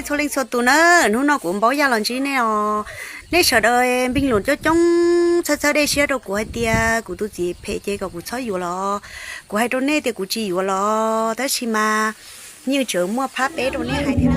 Txhua leej txhua tus na, hnub no kuv npaub yaj los ntsib nej os. Nej sawv daws npeej lus coob coob txhawb txhawb dej siab rau kuv hais tias kuv tus txiv phem ces kom kuv txhob yuav los. Kuv hais rau nej tias kuv tsis yuav los, tab sis mas yeej tseem muaj phab peb rau nej hais thiab.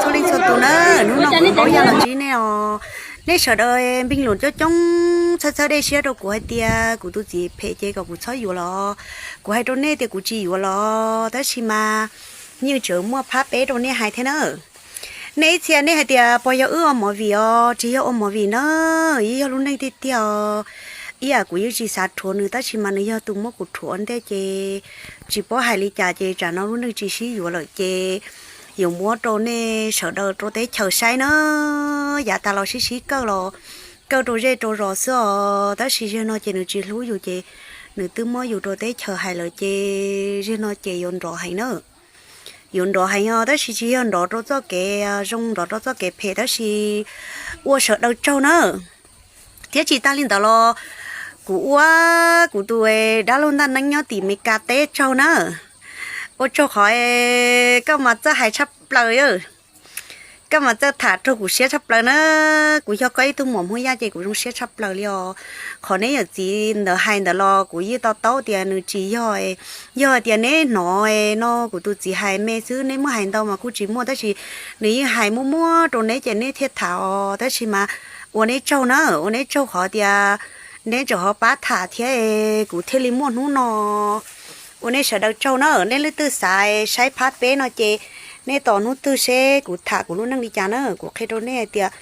Txhua leej txhua tus na, hnub no kuv npaub yaj los ntsib nej os. Nej sawv daws npeej lus coob coob txhawb txhawb dej siab rau kuv hais tias kuv tus txiv phem ces kom kuv txhob yuav los. Kuv hais rau nej tias kuv tsis yuav los, tab sis mas yeej tseem muaj phab peb rau nej hais thiab na. Nej ib txhia nej hais tias puas yog wb ua movie os, tsis yog ua movie na, yeej yog lub neej tiag tiag os. Ib yam kuv yeej tsis xav rhuav nws, tab sis mas nws yog tus muab kuv rhuav ua ntej ces tsis paub hais li cas ces tsam no lub neej tsis sib yuav lawm ces yuav muab rau nej sawv daws rau teb chaws saib na. Yav tas los sib sib kawj los kawj rau zej rau zos xwb os, tab sis zaum no ces nws tsis hlub yus ces nws twb muab yus rau teb chaws hais lawm ces zaum no ces yuav nrov heev na. Yuav nrov heev os, tab sis tsis yog nrov rau txoj kev zoo, nrov rau txoj kev phem, tab sis ua sawv daws tsaug na. Thiab tsis tas li ntawd los kuv ua kuv tus dab laug Ntaj Neeb nyob tim Meskas teb tsaug na. Ua tsaug qhov koj mas txawj hais tshaj plaws, koj mas txawj tham raug kuv siab tshaj plaws na. Kuv yog koj ib tug muam Hmoob Yaj ces kuv zoo siab tshaj plaws li os. Qhov neb yawm txiv ntawd hais ntawd los kuv yeej to taub tias nws tsis yog, yog tias neb hnov no kuv tus txiv hais me xwb, neb muab hais ntau mas kuj tsis muaj, tab sis nws yeej hais muaj muab rau neb ces neb thiaj tham os. Tab sis mas ua neb tsaug na, ua neb tsaug qhov tias neb tseem ho pab tham thiab kuv thiaj li muaj hnub no. Ua nej sawv daws tsaug na, nej leej twg xav saib phab peb no ces nej tos hnub twg seb kuv tham kuv lub neej li cas na. Kuv qhia rau nej hais tias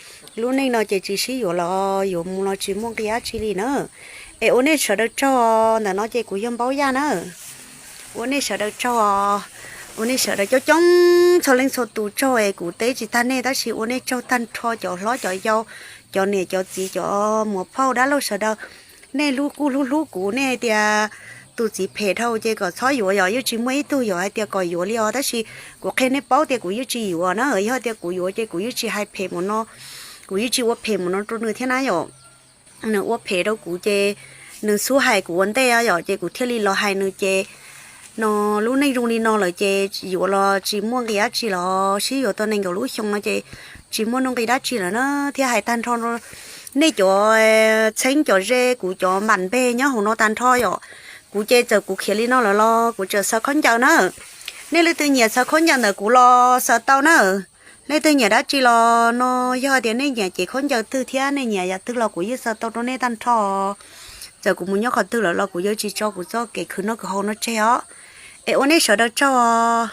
lub neej no ces tsis sib yuav los yuav mus los tsis muaj nqi dab tsi li na. Es ua nej sawv daws tsaug, ntawm no ces kuv yog Npaub Yaj na. Ua nej sawv daws tsaug, ua nej sawv daws coob coob txhua leej txhua tus tsaug es kuv teb tsis tag nej, tab sis ua nej tsaug tag nrho cov hlob cov yau, cov niam cov txiv, cov muam phauj dab laug sawv daws. Nej hlub kuj hlub hlub kuv, nej hais tias tus txiv phem dhau ces kom txhob yuav, yog yeej tsis muaj ib tug yog hais tias kom yuav li os, tab sis kuv qhia nej paub tias kuv yeej tsis yuav na, yog tias kuv yuav ces kuv yeej tsis hais phem mus no, kuv yeej tsis ua phem mus no rau nws thiab na yom. Nws ua phem rau kuv ces nws xub hais kuv ua ntej yom, ces kuv thiaj li los hais nws ces no lub neej zoo li no lawm ces yuav los tsis muaj nqi dab tsi los sib yuav tau nees nkaum lub xyoo no ces tsis muaj nuj nqi dab tsi lawm na. Thiab hais tag nrho nej cov txheeb cov ze kuv cov npam npe nyob hauv no tag nrho yom, kuv ces txawm kuv khiav li no lawm los kuv tseem xaws khaub ncaws na. Nej leej twg nyiam xaws khaub ncaws ntawm kuv los xaws tau na. Leej twg nyiam dab tsi los no, yog tias nej nyiam cev khaub ncaws twg thiab nej nyiam yam twg los kuv yeej xaws tau rau nej tag nrho. Txawm kuv mus nyob qhov twg lawm los kuv yuav tsis tso kuv txoj kev khwv noj khwv haus no tseg os. Es ua nej sawv daws tsaug os.